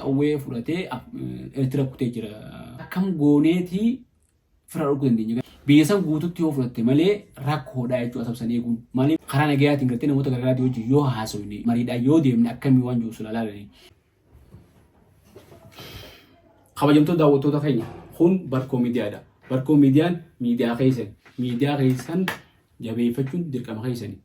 qawwee fudhatee Eertira kutee jira. Akkam gooneetii fira dhorkuu dandeenya. Biyya san guututti yoo fudhatte malee rakkoodha jechuudha Asab san eeguun. Maaliif karaa nagayaatiin gartee namoota garaagaraatii wajjin yoo haasofne mariidhaan yoo deemne akkamii waan jiru sun ilaalanii. Kabajamtoota daawwattoota keenya kun Barkoo Miidiyaadha. Barkoo Miidiyaan miidiyaa keessan miidiyaa keessan jabeeffachuun dirqama keessani.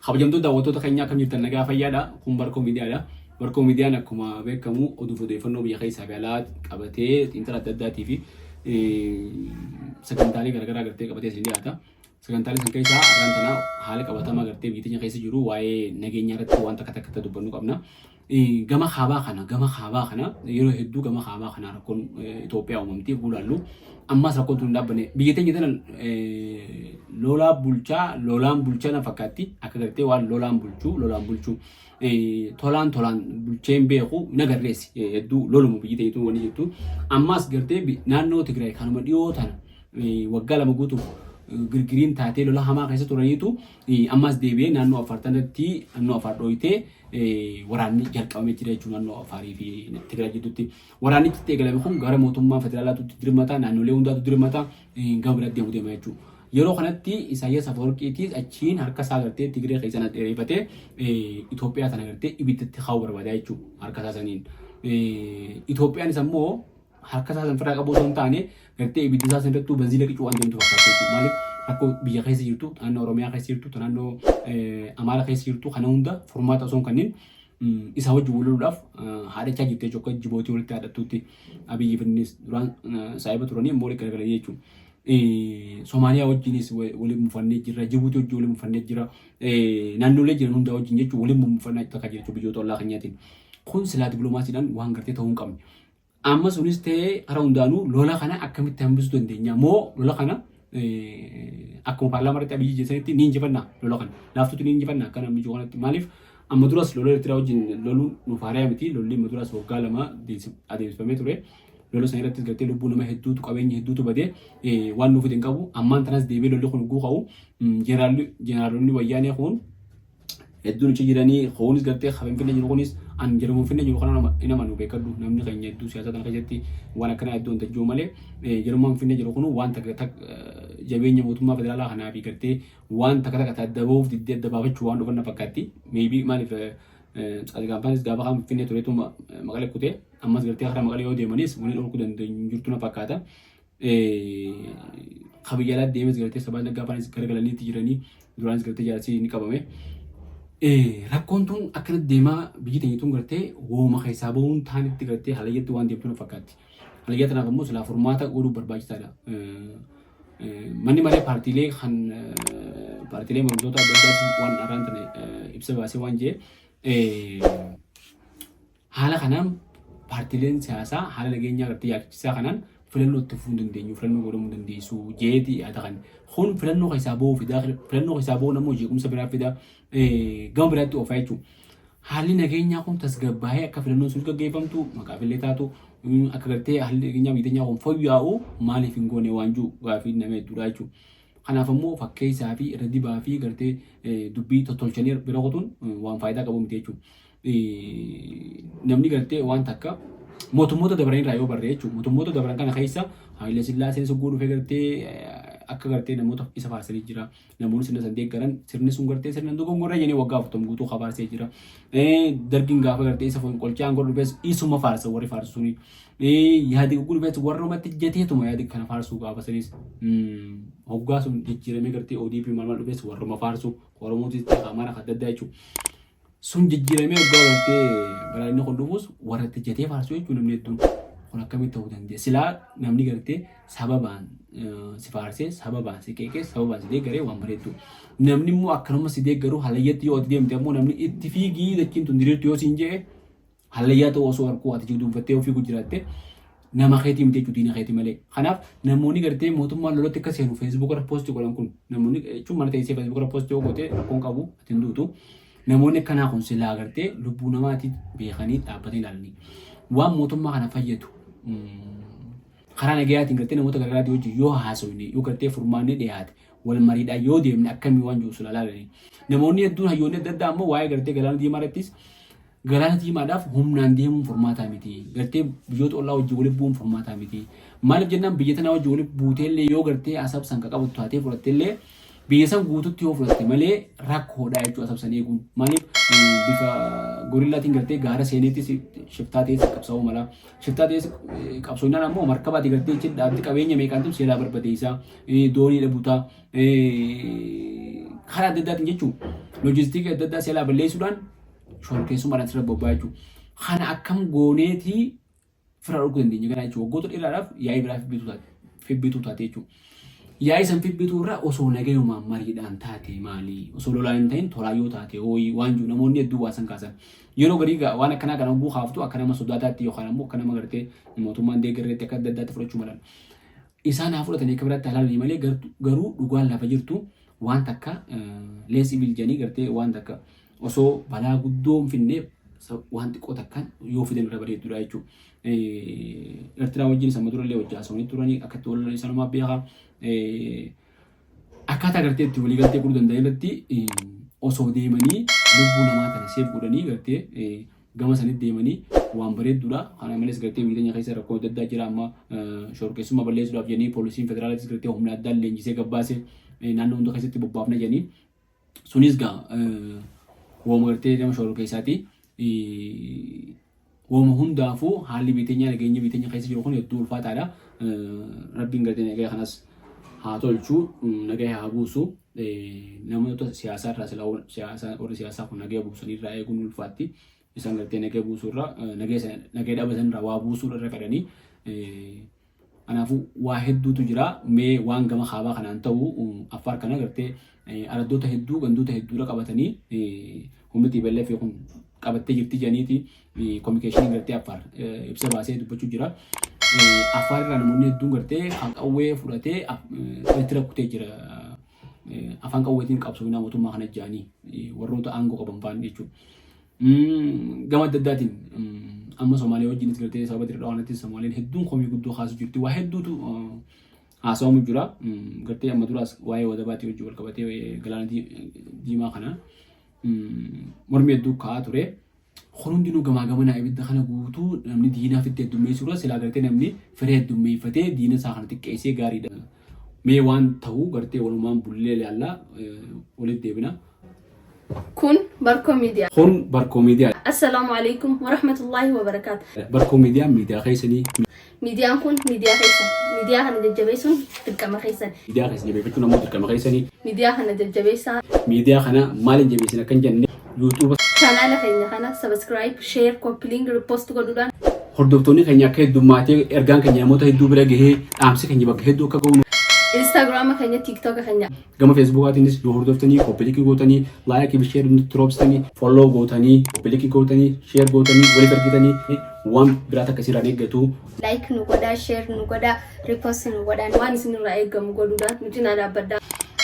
Kabajamtoota daawwattoota keenyaa akkam jirtan nagaa fayyaadha. Kun Barkoo Miidiyaadha. Barkoo Miidiyaan akkuma beekamu oduuf odeeffannoo biyya keessaa fi alaa qabatee xiinxala adda addaatii fi sagantaalee garaagaraa gartee qabatee isin dhiyaata. Sagantaalee san keessaa har'aan tana haala qabatamaa gartee biyya teenya keessa jiru waa'ee nageenyaa irratti waan takka takka dubbannu qabna. Gama kaabaa kana gama kaabaa kana yeroo hedduu gama kaabaa kana rakkoon Itoophiyaa uumamti gulaallu ammas rakkoon tun hin dhaabbanne biyya teenya tana lolaa bulchaa lolaan bulchaa na fakkaatti akka gartee waan lolaan bulchuu lolaan bulchuu tolaan tolaan bulchee hin beeku na garreessi hedduu loluma biyyi teenya tun wanni jettu ammas gartee naannoo Tigraay kanuma dhiyoo tana waggaa 2 guutuuf girgiriin taatee lola hamaa keessa turaniitu ammas deebi'ee naannoo Affaar tanatti naannoo Affaar dhooytee waraanni jalqabamee jira jechuudha naannoo Affaarii fi Tigraay gidduutti. Waraanni itti eegalame kun gara mootummaa federaalaatutti dirmata naannolee hundaatu dirmata gama biraatti deemu deema jechuudha. Yeroo kanatti Isaayyaas Afawarqiitiis achiin harka isaa gartee Tigree keessan as dheereeffatee Itoophiyaa tana gartee ibiddatti kaa'uu barbaada jechuudha harka isaa saniin. Itoophiyaanis ammoo harka isaa san firraa qabuu osoo hin taane gartee ibidda isaa san irrattuu banziila qicuu waan deemtu fakkaata jechuudha. Maaliif rakkoo biyya keessa jirtu, naannoo Oromiyaa keessa jirtu, naannoo Amaara keessa jirtu kana hunda furmaata osoo hin kennin isaa wajjin wal loluudhaaf haadhachaa jirti jechuudha. Akka Jibootii walitti haadhattuutti Abiyyi fi innis duraan saahiba turanii immoo walitti garagalanii jechuudha. Somaaliyaa wajjinis waliin mufannee jirra, Jibuutii wajjin waliin mufannee jira, naannolee jiran hundaa wajjin jechuun waliin mufannaa akka jira jechuudha biyyoota ollaa keenyaatiin. Kun silaa dippiloomaasiidhaan waan gartee ta'uu hin qabne. Amma sunis ta'ee karaa hundaanuu lola kana akkamitti hambisuu dandeenya? Moo lola kana akkuma paarlaamaa irratti Abiyyi jedhanitti ni injifanna lola kana. Laaftuutti ni injifanna akka namni jiru kanatti. Maaliif amma duras lola Eertiraa wajjin loluun nuuf haaraa miti. Lolli amma duras waggaa 2 adeemsifamee ture. Lola sana irrattis gartee lubbuu nama hedduutu qabeenya hedduutu badee waan nuuf hin qabu. Ammaan tanas deebi'ee lolli kun guu ka'u jeneraalonni wayyaanee kun hedduun achi jiranii kunis gartee kan Finfinnee jiru kunis an jedhamu Finfinnee jiru kana hin amanu beekadhu namni keenya hedduu siyaasa kana keessatti waan akkanaa hedduu hin tajjoo malee jedhamu Finfinnee jiru kun waan takka takka jabeenya mootummaa federaalaa kanaa fi gartee waan takka takka adda bahuuf diddee adda baafachuu waan dhufan na fakkaatti maybe maaliif Tsaadiqaampaanis gaafa kaan Finfinnee tureetu maqalee kutee ammas gartee karaa maqalee yoo deemanis waliin dhorkuu dandeenyu jirtu na fakkaata. Ka biyya alaa deemes gartee sabaa naggaa faanis garagalaniitti jiranii duraanis gartee jaarsi ni qabame. Rakkoon tun akkanatti deemaa biyyi teenya tun gartee wooma keessaa bahuun taanitti gartee halayyatti waan deemtu na fakkaatti. Halayyaa tanaaf ammoo silaa furmaata godhuuf barbaachisaadha. Manni maree paartiilee kan paartiilee mormitoota adda addaatti waan arraan tana ibsa baasee waan jee Haala kanaan paartiileen siyaasaa haala nageenyaa irratti yaachisaa kanaan filannoo itti fufuu hin dandeenyu, filannoo godhamuu hin dandeessu jeeti yaada kan. Kun filannoo keessaa bahuu fida, filannoo keessaa bahuun ammoo jeequmsa biraa fida, gama biraatti oofaa jechuudha. Haalli nageenyaa kun tasgabbaa'ee akka filannoon sun gaggeeffamtu maqaaf illee taatu akka gartee haalli nageenyaa biyya teenyaa kun fooyya'u maaliif hin goone waan jiru gaafii nama hedduudha jechuudha. Kanaaf ammoo fakkeessaa fi irra dibaa fi gartee dubbii tottolchanii bira kutuun waan faayidaa qabu miti jechuudha. Namni gartee waan takka mootummoota dabran irraa yoo barree jechuudha. Mootummoota dabran kana keessa Haayile Sillaaseen sogguu dhufee gartee akka gartee namoota isa faarsanii jira. Namoonni sirna san deeggaran sirni sun gartee sirna dogongorra jedhanii waggaa 40 guutuu faarsee jira. Dargiin gaafa gartee isa fonqolchaa aangoo dhufes isuma faarsa warri faarsu suni. Yaadi gugguu dhufes warrumatti jateetuma yaadi kana faarsuu gaafa sanis. Hoggaa sun jijjiiramee gartee ODP maal maal dhufes warruma faarsu Oromootis ta'e Amaara adda addaa jechuudha. Sun jijjiiramee waggaa gartee badhaadhinni kun dhufus warra itti jatee faarsuu jechuun namni hedduun kun akkamitti ta'uu danda'a. Silaa namni gartee sababaan si faarsee sababaan si qeeqee sababaan si deeggaree waan bareeddu. Namni immoo akkanuma si deeggaru halayyatti yoo ati deemte ammoo namni itti fiigii dachiin tun diriirtu yoo siin jedhe Hallayyaa ta'uu osoo arkuu ati jilduunfattee ofii gujjiraatte nama keetii miti jechuudha diina keeti malee. Kanaaf namoonni gartee mootummaan lolatti akka seenu feesbuuk irra poosti godhan kun namoonni jechuun mana teessee feesbuuk irra poosti yoo goote rakkoon qabu ati hin duutu. Namoonni akkanaa kun silaa gartee lubbuu namaati beekanii dhaabbatanii ilaalanii waan mootummaa kana fayyadu karaa nagayaatiin gartee namoota garaagaraatii wajjin yoo haasofne yoo gartee furmaanni dhiyaate wal mariidhaan yoo deemne akkamii waan jiru sila ilaalanii. Namoonni hedduun hayyoonni adda addaa ammoo waa'ee gartee galaana diimaa irrattis Galaana Diimaadhaaf humnaan deemuun furmaataa miti. Gartee biyyoota ollaa wajjin walitti bu'uun furmaataa miti. Maaliif jennaan biyya tanaa wajjin walitti buuteellee yoo gartee Asab san ka qabatu taatee fudhatteellee biyya san guututti yoo fudhatte malee rakkoodha jechuudha Asab san eeguun. Maaliif bifa gorillaatiin gartee gaara seeneettis shiftaa ta'ees qabsaa'uu mala. Shiftaa ta'ees qabsoonnaan ammoo markabaati gartee jechuun dhaabdi qabeenya meeqaan tum seeraa barbadeessaa doonii dhabutaa karaa adda addaatiin jechuun loojistiikii adda addaa seelaa balleessuudhaan shororkeessummaadhaan sirra bobba'aa jechuudha. Kana akkam gooneetii fira dhorkuu dandeenya kana jechuudha. Waggoota dheeraadhaaf yaa'ii biraa fibbituu taate jechuudha. Yaa'ii san fibbituu irra osoo nagayumaan mariidhaan taate maali? Osoo lolaan hin ta'in tolaa yoo taate hooyi waan jiru namoonni hedduu waa san kaasan. Yeroo garii waan akkanaa kana hogguu kaaftu akka nama sodaataatti yookaan ammoo akka nama gartee mootummaan deeggarreetti akka adda addaatti fudhachuu malan. Isaan haa fudhatanii akka biraatti haa ilaalanii malee garuu dhugaan lafa jirtu waan takka lees ibil jedhanii gartee waan takka osoo balaa guddoo hin finne waan xiqqoo takkaan yoo fidan irra bareeddudha jechuudha. Eertiraa wajjin sama durallee wajjin haasawanii turanii akka itti wal isanumaa beekaa. Akkaataa gartee itti waliigaltee godhuu danda'an irratti osoo deemanii lubbuu namaa tana seef godhanii gartee gama sanitti deemanii waan bareedduudha. Kana malees gartee biyya keenya keessa rakkoo adda addaa jira amma shororkeessummaa balleessuudhaaf jedhanii poolisiin federaalatis gartee humna addaan leenjisee gabbaase naannoo hunda keessatti bobbaafna jedhanii sunis gaa wooma gartee nama shororkeessaati. Wooma hundaafuu haalli biyya teenyaa nageenya biyya teenya keessa jiru kun hedduu ulfaataadha. Rabbiin gartee nagaya kanas haa tolchu nagaya haa buusu. Namoota siyaasaa irraa silaa siyaasaa warri siyaasaa kun nagaya buusanii irraa eeguun ulfaatti. Isaan gartee nagaya buusuu irraa nagaya dhabatan irraa waa buusuu irra fedhanii. Kanaafuu waa hedduutu jira. Mee waan gama kaabaa kanaan ta'u Affaar kana gartee araddoota hedduu gandoota hedduudha qabatanii humni TPLF kun qabattee jirti jedhaniiti kominikeeshiniin gartee Affaar ibsa baasee dubbachuu jira. Affaar irraa namoonni hedduun gartee kan qawwee fudhatee Eertira kutee jira. Afaan qawweetiin qabsoofnaa mootummaa kana jedhanii warroota aangoo qaban fa'aan jechuudha. Gama adda addaatiin amma Somaaliyaa wajjinis gartee sababa dirree dhawaanatti Somaaleen hedduun komii guddoo kaasu jirti. Waa hedduutu haasawamu jira. Gartee amma duraas waa'ee wadabaatii wajjin wal qabatee galaana diimaa kana mormii hedduu ka'aa ture. Kun hundinuu gamaa gamanaa ibidda kana guutuu namni diinaaf itti heddummeessuu irra silaa gartee namni firee heddummeeffatee diina isaa kana xiqqeessee gaariidha. Mee waan ta'u gartee walumaan bullee ilaallaa walitti deebina. Kun Barkoo Miidiyaa. Kun Barkoo Miidiyaa. Assalaamu alaikum warahmatullaahi wabarakaatu. Barkoo Miidiyaan miidiyaa keessanii. Miidiyaan kun miidiyaa keessan. Miidiyaa kana jajjabeessuun dirqama keessan. Miidiyaa keessan jabeeffachuun ammoo dirqama keessanii. Miidiyaa kana jajjabeessaa. Miidiyaa kana maaliin jabeessin akka hin jenne YouTube. Chaanaala keenya kana subscribe, share, copy link, repost godhuudhaan. Hordoftoonni keenya akka heddummaatee ergaan keenya namoota hedduu bira gahee dhaamsi keenya bakka hedduu akka gahu. Instagram keenya, TikTok keenya. Gama Facebookaatiinis nu hordoftanii copy link gootanii like fi share nutti roobsitanii follow gootanii copy link gootanii share gootanii waliif ergitanii waan biraa takka isirraan eeggatu. Like nu godhaa, share nu godhaa, repost nu godhaa. Waan isinirraa eegamu godhuudhaan nu cinaa dhaabbadhaa.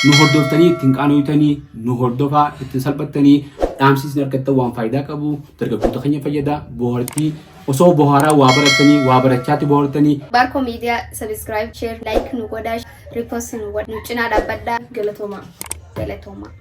Nu hordoftanii ittiin qaanoytanii nu hordofaa ittiin salphattanii dhaamsi isin argattan waan faayidaa qabu dargaggoota keenya fayyada bohaartii osoo bohaaraa waa barattanii waa barachaatti bohaartanii. Barko Media subscribe, share, like nu godhaa, repost nu godhaa, nu cinaa dhaabbadhaa. Galatoomaa. Galatoomaa.